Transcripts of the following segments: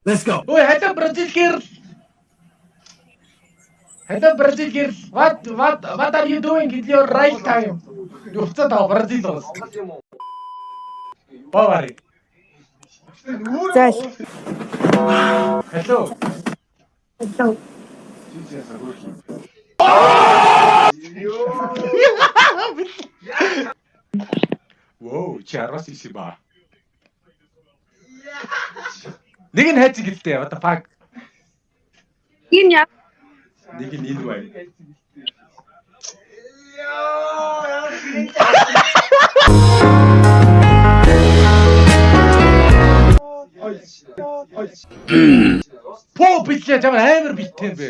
Let's go. Ой, hello Brazil girl. Hello Brazil girl. What are you doing in your right time? Юуцаа таа Бразил улс. Бавари. За. Hello. Hello. Воу, чи араас иш юм ба. Нэг нь хайцаг гэлтэй. What the fuck? Энэ яа? Нэг нь энэ бай. Поо билээ чамар амар битэн бэ.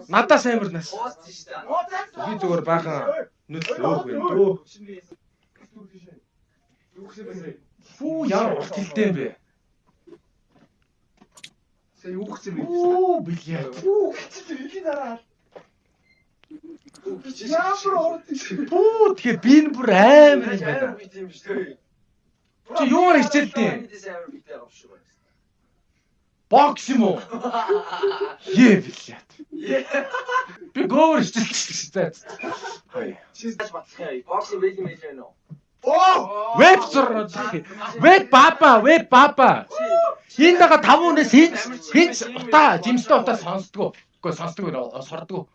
Надаас амар нас. Би зүгээр баахан нүдл өөх юм дөө. Фүү яар урт хилтэй юм бэ. Сая юу гэсэн бэ? Үу билээ. Юу гэсэн бэ? Дараа. Ямар урт юм. Пүү тэгэхээр би энэ бүр амар юм байна. Амар бит юм шүү дээ. Чи юугаар хичээлдээ? Амар бит байгаа юм шүү. Бокс юм уу? Ее билээ. Би гоовор хичээлсэн. За. Хай. Чи батлах юм. Боксинг бэлэн мэлэн нөө. Веб зур. Веб баба, веб баба. Энд байгаа 5 хүнээс хинч хинч утаа, жимстэй утаа сонсдгоо. Үгүй сонсдгоо нөө сордгоо.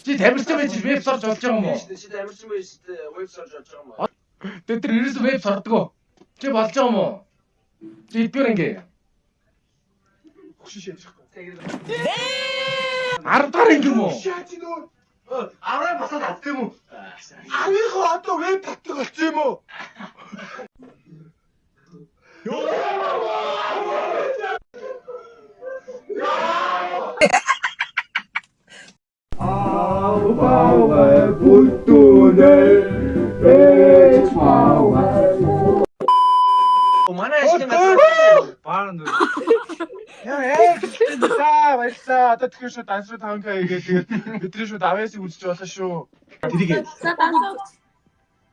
Чи тамирчин байж веб сорж болж байгаа юм уу? Чи тамирчин байж веб сорж болж байгаа юм уу? Тэд тэр ерөөсөө веб сордгоо. Чи болж байгаа юм уу? Чи эдгээр ингээ. Хөшин шээжихгүй. 10 дахь анги юм уу? Шаач нөө. Авраа басаад авт юм уу? Авийнхоо одоо веб татдаг болсон юм уу? Манай ажлын газар баар нүр. Яа ээ. За баярлалаа. Одоо тэгэхээр шууд дансруу 5К хийгээд тэгээд бидний шууд авьяасыг үзэж болно шүү. Тэрийг За дансаа өгч.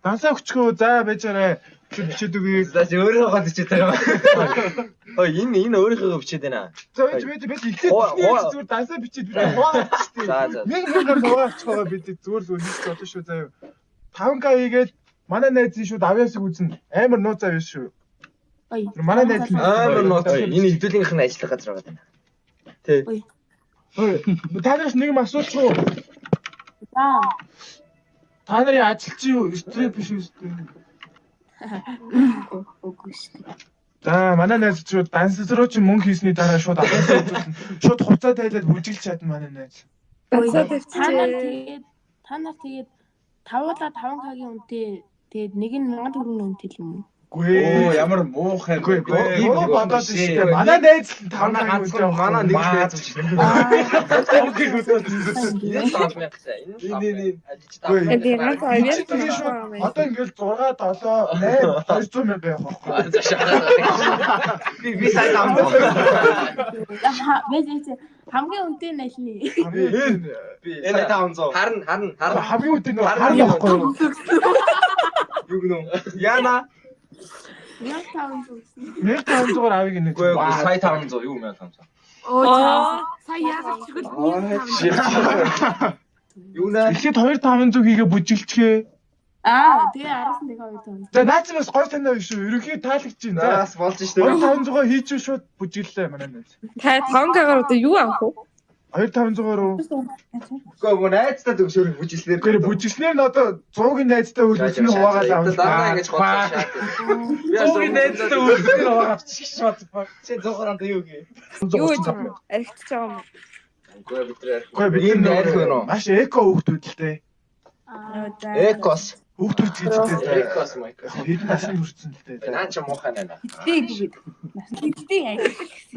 Дансаа өчгөө за байжаарэ. Шууд бичээд өгье. За чи өөрийнхөө бичээд байгаа юм. Ой энэ өөрийнхөө бичээд байна. За байж байж байж эхлээд эхлээд зүгээр дансаа бичээд бид хуваагач шүү За за. дээ. Нэг мянгаар хуваагач байгаа бид зүгээр зүгээр хийж болно шүү заяа. 5К хийгээд манай найзын шууд авьяасыг үзнэ. Амар нууц авьяас шүү. Ой. Манай найз нь Амар нууц. Энэ хэдүүлгийнх нь ажиллах газар байгаа даа. Тэ. Та нараас нэг юм асуучих уу? За. Та нарын ажил чи юу? Стрип биш үү? Үгүй шүү дээ. За манай найз шууд данс руу чи мөнгө хийсний дараа шууд авьяасаа үзүүлнэ. Шууд хувцас тайлаад бүжиглж чадна манай найз. Ой. Дансаа Та нар тавьчихээ. тэгээд та нар тэгээд тавуулаа 5К-гийн үнэтэй тэгээд нэг нь 1000 төгрөгийн үнэтэй л юм уу? Үгүй Оо ямар муухай Үгүй ийм буруу нэг бодоод биш шүү дээ. Манай найз л 5 Манай ганцхан ганцхан манай нэг л найз шүү дээ. Энэ 7000 гэсэн. Энэ Энэ, 7000. Тэгээ ганц авьяас Чи тэгээ шууд одоо ингээл 6 7 8 200 мянга явах байхгүй. Би сая 500. Байж байж хамгийн үнэтэй нь аль нь? Хамгийн Би сая 500. Харна харна харна. хамгийн үнэтэй нөө харна байхгүй юу? Юу гэнэ? Яна. 1500 гэсэн. 1500-аар авъя гинэ. Үгүй сая 500 юу 1500. Оо чаа. Сая яагаад ч тэгвэл 1500. Юу нэ? Эхлээд 2500 хийгээ бүжиглчихээ. Аа тэгээ араас нь тэгээ 2500. За наац бас гой санаа биш үү? Ерөнхий таалагч чинь. За Заас болж штэ. 2500-аа хийчихв шууд бүжиглээ манай найз. Та 5К-гаар одоо юу авах вэ? 2500-аар уу? Үгүй мөн найзтай төгшөөр бүжиглэнээр. Үгүй бүжиглснээр нь одоо 100-ийн найзтай хөлбөсний хуваагаал авна. Дандаа ингэж бодлоо шаа. Зүүгийн найзтай үлдсэн байгаа авчих ш what the fuck. Чи 100-аар андаа юу гээ? Юу гэж юм? Аригтж байгаа юм уу? Үгүй бид нар. Үгүй бид Ийм найрах байна уу? Маш эко хүүхдүүд л дээ. Аа За. Экос. Хүүхдүүд гэж дээ. Экос майк. Хэдэн насны хүрсэн л дээ. Наа чи муухай байна. хиттэй гэдэг. Хиттэй аяа.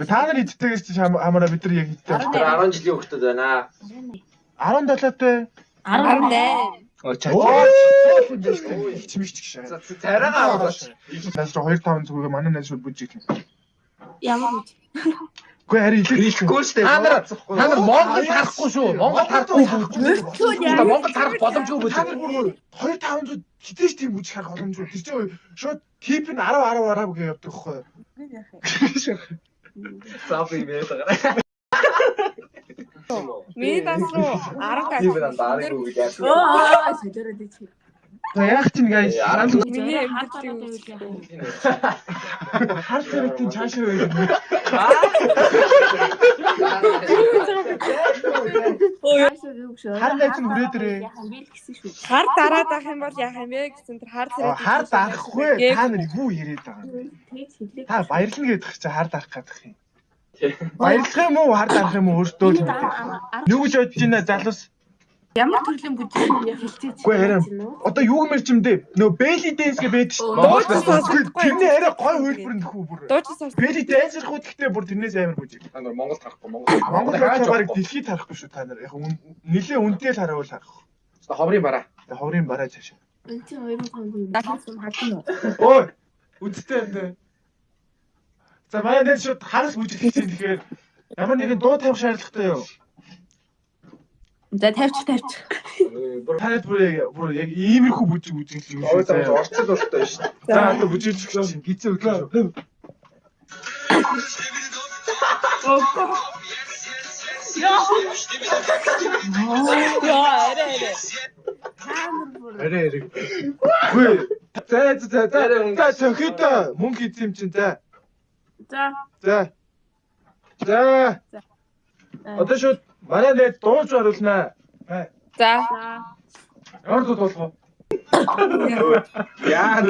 Та нар хидтэйгээс чи хамаараа бид нар яг хидтэй. Тэр 10 жилийн хүүхдүүд байна. 17-тай. 18. Оо чаа. Оо чимэгч гэж. За царайгаа аваад. Нас руу 2500 зүгээр манай найз шууд бүжиглэн. Ямар үгүй. Үгүй харин илээ. Хэлэхгүй штэ. Та нар Монгол харахгүй шүү. Монгол харахгүй бүжиг. Монгол харах боломжгүй Та бүжиг. нар бүр 2500 хитээш тийм бүжиг харах боломжгүй. Тэр чинь шууд тип нь 10 10 10 гэж явдаг байхгүй юу? Сав юм яриад байгаа. Миний данс руу 10 Би дандаа аргагүй гэж яасан. Аа, солиороод ич. За яах чинь guys? Миний амьдралыг үзэхгүй. Хар царайтын цаашаа байг. Хар найз нь хүрээд ирээ. Яхан би л гэсэн шүү. Хар дараад ах юм бол яах юм бэ гэсэн тэр хар царай. Хар дарахгүй та нар юу яриад байгаа юм бэ? Тэгж хэлээ. Та баярлна гэдэг чи хар дарах гэдэг юм. Баярлах юм уу хар дарах юм уу өөртөө л мэдээ. Юу гэж бодож байна залуус? Ямар төрлийн бүжиг юм хэлцээч. Үгүй харин одоо юу гэмээр ч юм дээ. Нөө belly dance гэж байдаг шүү дээ. Дууч сонсохгүй. Тэрний арай гой хөлбөр нөхөө бүр. Дууч сонсох. Belly dancer хүү гэхдээ бүр тэрнээс амар бүжиг. Та нар Монгол тарахгүй Монгол. Монгол болохоор барыг дэлхийд харахгүй шүү та нар. Яг нилээ үнэтэй л хараавал харах. Ховрын бараа. Тэгээ ховрын бараа цаашаа. Энд чинь 2500 юм хардсан уу? Ой, үдтэй юм дээ. За манай нэр шууд харас бүжиглэж чинь тэгэхээр ямар нэгэн дуу тавих шаардлагатай юу? За тавьчих тавьчих. Танад бүр яг иймэрхүү бүжиг бүжиглэж юм Ой шүү. зам орцол болтой шүү дээ. За одоо бүжиглэж чинь гизээ өглөө шүү. Яа, арай арай. Та нар бүр Арай арай. Үгүй. За за за за цохидо мөнгө хийсэн юм чинь за. За. За. За. Одоо шууд манай найз дууж оруулнаа. За. За. Ямар дуу дуулах вэ? Яа.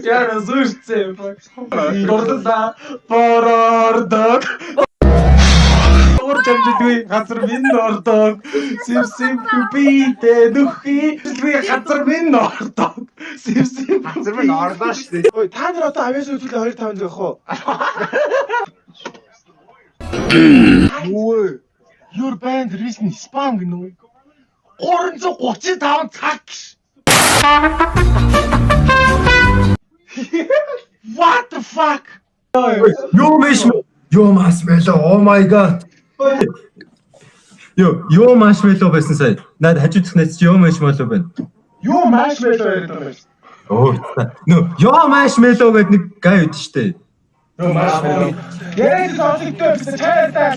Яа, зүрцээ. Дурлалаа. Борордог. Уур чамжидгүй газар минь ордог. Сив сив битэ нүхи. Би газар минь ордог. Сив сив Газар минь орлоо шүү дээ. Ой, та нар одоо авьяас үзүүлээ 2 5 явах уу? Өө. Your band recently spam гэнэ үү? 335 цаг. What the fuck? Юу маш юу маршмеллоу. Oh my god. Юу юу маршмеллоу байсан сая. Наад хажуудах найз чи юу маршмеллоу байна. Юу маршмеллоу яриад байгаа юм бэ? Өө. Нөө юу маршмеллоу гэдэг нэг гай үүд штэ. Юу маршмеллоу. Яг зоологтой байсан чайдаа.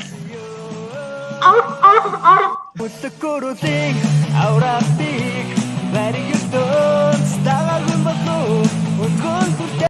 Мөтөкөрөлийг авраастыг бариг ёстой дагагын болов өдгөн дүртэй.